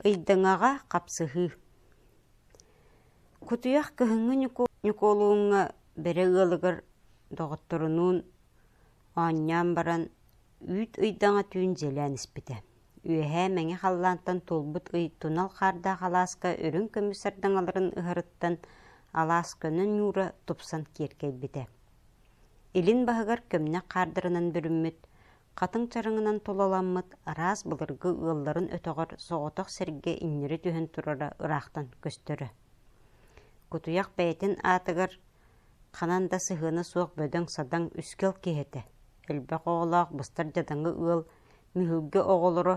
Ыйдаҥаҕа хапсыһыы Кутуйах кыһыҥҥы Ньукуолуҥҥа Бэрэ ыалыгар доҕотторунуун оонньоон баран үүт ыйдаҥа түүн дьиэлээн испитэ. Үөһээ мэҥэ халлаантан туолбут ый тунал хаардаах алааска үрүҥ көмүс сардаҥаларын ыһарыттан алаас көнө ньуура тупсан киэркэйбитэ. Илин баһыгар көмнөх хаардарынан бүрүммүт, хатыҥ чараҥынан тулаламмыт араас былыргы ыалларын өтөҕөр соҕотох сэргэ иҥнэри түһэн турара ыраахтан көстөрө. Кутуйах бэйэтин аатыгар ханан да сыһыана суох бөдөҥ-садаҥ үскэл киһи этэ. Элбэх оҕолоох быстар дьадаҥы ыал Мүһүлгэ оҕолоро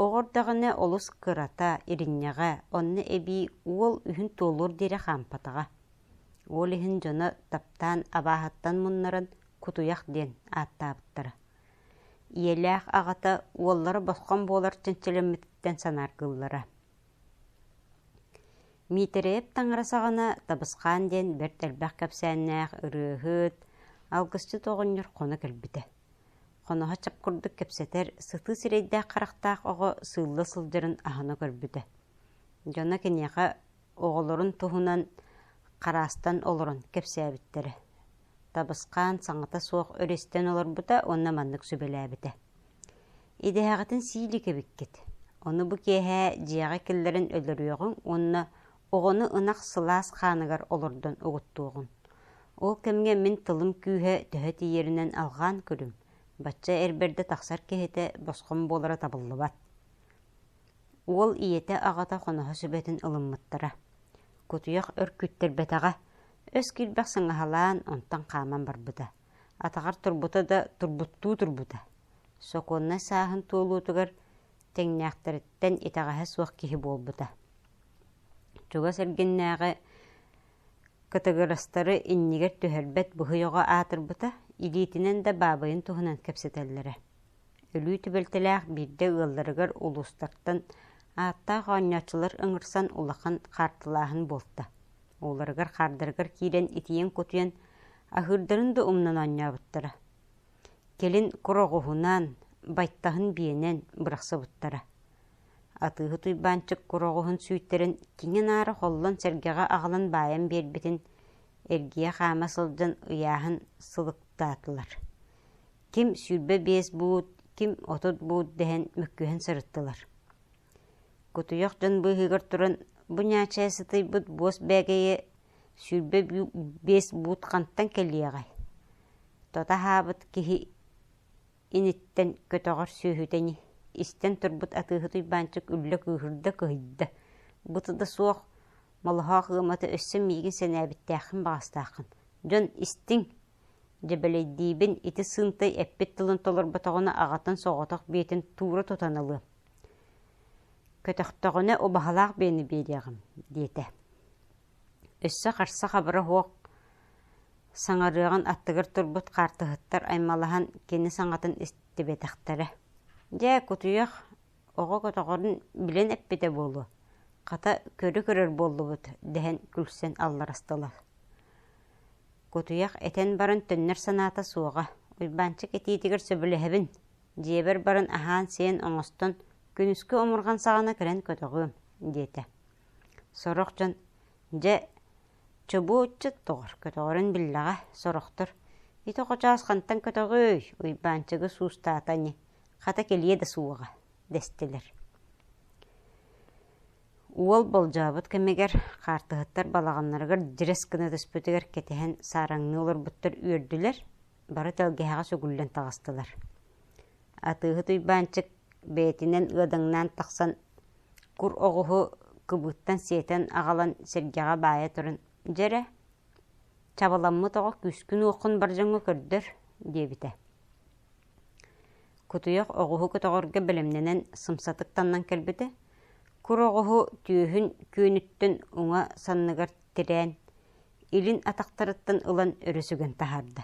оҕо эрдэҕинэ олус кырата, иринньэҕэ, онно эбии уол үһүн туолуор диэри хаампатаҕа. Ол иһин дьоно таптаан абааһыттан муннаран Кутуйах диэн ааттаабыттара. Ийэлээх аҕата уоллара босхоҥ буолар чэнчилэммититтэн санааргыыллара. Миитэрэйэп таҥара саҕана Табысхаан диэн бэрт элбэх кэпсээннээх ырыаһыт, алгысчыт оҕонньор хоно кэлбитэ. Хоноһо чап курдук кэпсэтэр, сытыы сирэйдээх-харахтаах оҕо сыылла сылдьарын аһына көрбүтэ. Дьоно киниэхэ оҕолорун туһунан хараастан олорон кэпсээбиттэрэ. Табысхаан саҥата суох өрүстэн олорбута уонна маннык сүбэлээбитэ: «Идэһэҕитин сии илик эбиккит, ону бу киэһэ дьиэҕэ киллэрэн өлөрүөҕүҥ уонна оҕону ынах сылаас хааныгар олордон угуттуоҕуҥ. Ол кэмҥэ мин тылым күүһэ төһө тиийэринэн алҕаан көрүм, бачча эр бэрдэ тахсар киһитэ босхоҥ буолара табыллыбат». Уол ийэтэ-аҕата хоноһо сүбэтин ылыммыттара. Кутуйах өр күүттэрбэтэҕэ, өс киирбэх сыҥаһалаан, онтон хааман барбыта. Атаҕар турбута да турбуттуу турбута. Сокуоннай сааһын туолуутугар тэҥнээхтэриттэн итэҕэһэ суох киһи буолбута. Чугас эргиннээҕи кытыгырастары иннигэр түһэрбэт быһый оҕо аатырбыта, илиитинэн да баабыйын туһунан кэпсэтэллэрэ. Өлүү түбэлтэлээх биирдэ ыалларыгар улуустартан ааттаах оонньооччулар ыҥырсан улахан хаартылааһын буолта. Ууларыгар хаардарыгар киирэн итийэн-кутуйан аһыырдарын да умнан оонньообуттара. Кэлин кур оҕуһунан, байтаһын биэнэн бырахсыбыттара. Атыыһыт Уйбаанчык кур оҕуһун сүүйтэрэн киҥэ-наара холлон сэргэҕэ аҕалан баайан биэрбитин эргийэ хаама сылдьан ыйааһын сылыктаатылар. Ким 25 буут, ким 30 буут дэһэн мөккүһэн сырыттылар. Кутуйах дьон быыһыгар туран бу ньаачайа сытыйбыт буос бээгэйэ 25 буут хантан кэлиэҕэй? Тото аһаабыт киһи иниттэн көтөҕөр сүөһүтэ ини истэн турбут атыыһыт Уйбаанчык үллэ кыыһырда кыһыйда быта да суох молоһоох ыамата өссө миигин сэнээбиттээххин баҕастааххын дьон истиҥ Дьэбэлэйдиибин ити сыынтай эппит тылын толорботоҕуна аҕатын соҕотох биэтин туура тутан ылыам. Көтөхтөҕүнэ убаһалаах биэни биэриэҕим, диэтэ. Өссө харса-хабыра суох саҥарыаҕын аттыгар турбут хаартыһыттар аймалаһан кини саҥатын истибэтэхтэрэ. Дьэ, кутуйах оҕо көтөҕөрүн билэн эппитэ буолуо, хата көрү көрөр буоллубут дэһэн күлсэн алларастылар. Кутуйах этэн баран төннөр санаата суоҕа, Уйбаанчык этиитигэр сөбүлэһэбин, дьиэбэр баран аһаан-сиэн оҥостон күнүскү омурҕан саҕана кэлэн көтөҕүөм диэтэ. Сорох дьон дьэ чобуо ыччат доҕор көтөҕөрүн биллэҕэ, сорохтор ити хочоос хантан көтөҕүөй, Уйбаанчыгы суустаата ини, хата кэлиэ да суоҕа дэстилэр. Уол болдьообут кэмигэр хаартыһыттар балаҕаннарыгар дьирэс гына түспүтүгэр кэтэһэн саараҥныы олорбуттар үөрдүлэр, бары тэлгэһэҕэ сүгүллэн таҕыстылар. Атыыһыт Уйбаанчык бэйэтинэн ыадаҥнаан тахсан кур оҕуһу кыбыыттан сиэтэн аҕалан сэргэҕэ баайа туран «Дьэ эрэ, чабыламмыт оҕо күүскүн-уоххун бар дьоҥҥо көрдөр» диэбитэ. Кутуйах оҕуһу көтөҕөргө бэлэмнэнэн сымсатык таннан кэлбитэ, кур оҕуһу түөһүн күөнүттэн уҥа санныгар тирээн, илин атахтарыттан ылан өрө сүгэн таһаарда.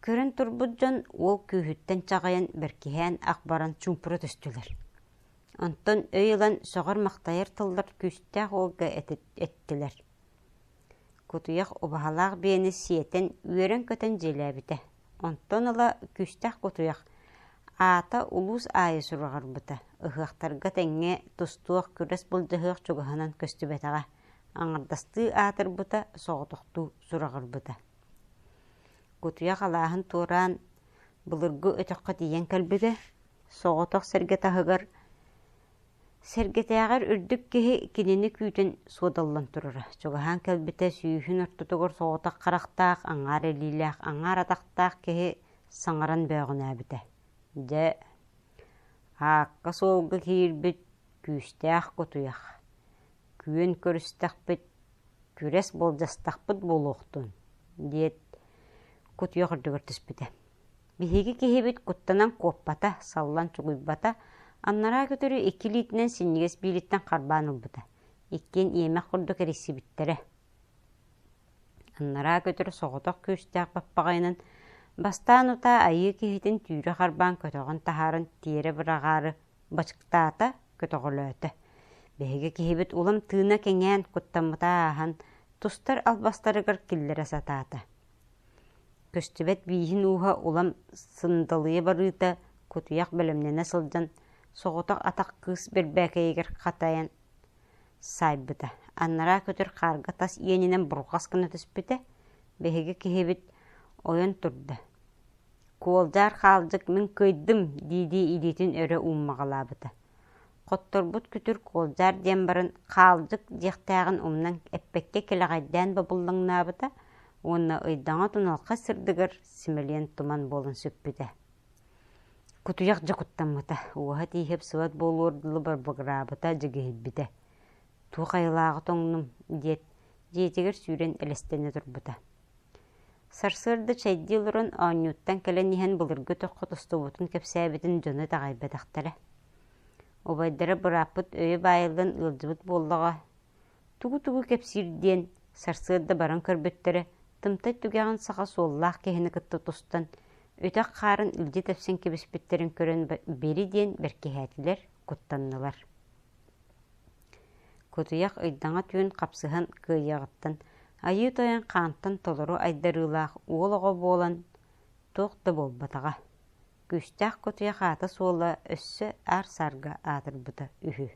Көрөн турбут дьон уол күүһүттэн чаҕыйан бэркиһээн ах баран чуумпура түстүлэр. Онтон өй ылан сөҕөр-махтайар тыллар күүстээх уолга эттилэр. Кутуйах убаһалаах биэни сиэтэн үөрэн-көтөн дьиэлээбитэ. Онтон ыла күүстээх кутуйах аата улуус аайы сураҕырбыта. Ыһыахтарга тэҥҥэ тустуох, күрэс былдьаһыах чугаһынан көстүбэтэҕэ, аҥардастыы аатырбыта, соҕотохтуу сураҕырбыта. Кутуйах алааһын туораан былыргы өтөххө тиийэн кэлбитэ, соҕотох сэргэ таһыгар Сэргэтээҕэр үрдүк киһи кинини күүтэн суодаллан турара, чугаһаан кэлбитэ сүүһүн ортотугар соҕотох харахтаах, аҥаар илиилээх, аҥаар атахтаах киһи саҥаран бөөҕүнээбитэ: «Дьэ, аакка-суолга киирбит күүстээх кутуйах, күөн көрүстэхпит, күрэс былдьастахпыт буолуохтун» диэт, кутуйах үрдүгэр түспүтэ. Биһиги киһибит куттанан куоппата, саллан чугуйбата, анараа көтөрү икки илиитинэн синньигэс биилиттэн харбаан ылбыта, иккиэн иэмэх курдук эрийсибиттэрэ. Анараа көтөр соҕотох күүстээх баппаҕайынан бастаан утаа айыы киһитин түүрэ харбаан көтөҕөн таһааран тиэрэ быраҕаары бачыктаата, көтөҕөлөөтө. Биһиги киһибит улам тыына кэҥээн, куттаммыта ааһан, тустар албастарыгар киллэрэ сатаата. Көстүбэт бииһин ууһа улам сындалыйа барыыта кутуйах бэлэмнэнэ сылдьан соҕотох атах кыыс бэрбээкэйигэр хатайан саайбыта. Анараа көтөр хаарга тас иэнинэн бурҕас гына түспүтэ, биһиги киһибит ойон турда. «Куолдьаар хаалдьык мин кыайдым» дии-дии илиитин өрө ууммаҕалаабыта. Хотторбут күтүр куолдьаар диэн баран хаалдьык диэхтээҕин умнан эппэккэ кэлэҕэйдээн бобуллаҥнаабыта уонна ыйдаҥа туналхай сырдыгар симэлийэн туман буолан сүппүтэ. Кутуйах дьэ куттаммыта, уоһа тииһэ ыпсыбат буолуор дылы барбыгыраабыта, дьигиһийбитэ. Туох айылааҕы тоҥнум диэт, дьиэтигэр сүүрэн элэстэнэ турбута. Сарсыарда чэйдии олорон оонньууттан кэлэн иһэн былыргы өтөххө тустубутун кэпсээбитин дьоно итэҕэйбэтэхтэрэ. Убайдара бырааппыт өйө баайыллан ыалдьыбыт буоллаҕа, тугу-тугу кэпсиир диэн сарсыарда баран көрбүттэрэ, тымтай түгэҕин саҕа суоллаах киһини кытта тустан, өтөх хаарын илдьи тэпсэн кэбиспиттэрин көрөн бэри диэн бэркиһээтилэр, куттаннылар. Кутуйах ыйдаҥа түүн хапсыһан кыайыаҕыттан Айыы Тойон хаантан толору айдарыылаах уол оҕо буолан туох да буолбатаҕа. Күүстээх кутуйах аата-суола өссө аар-саарга аатырбыта үһү.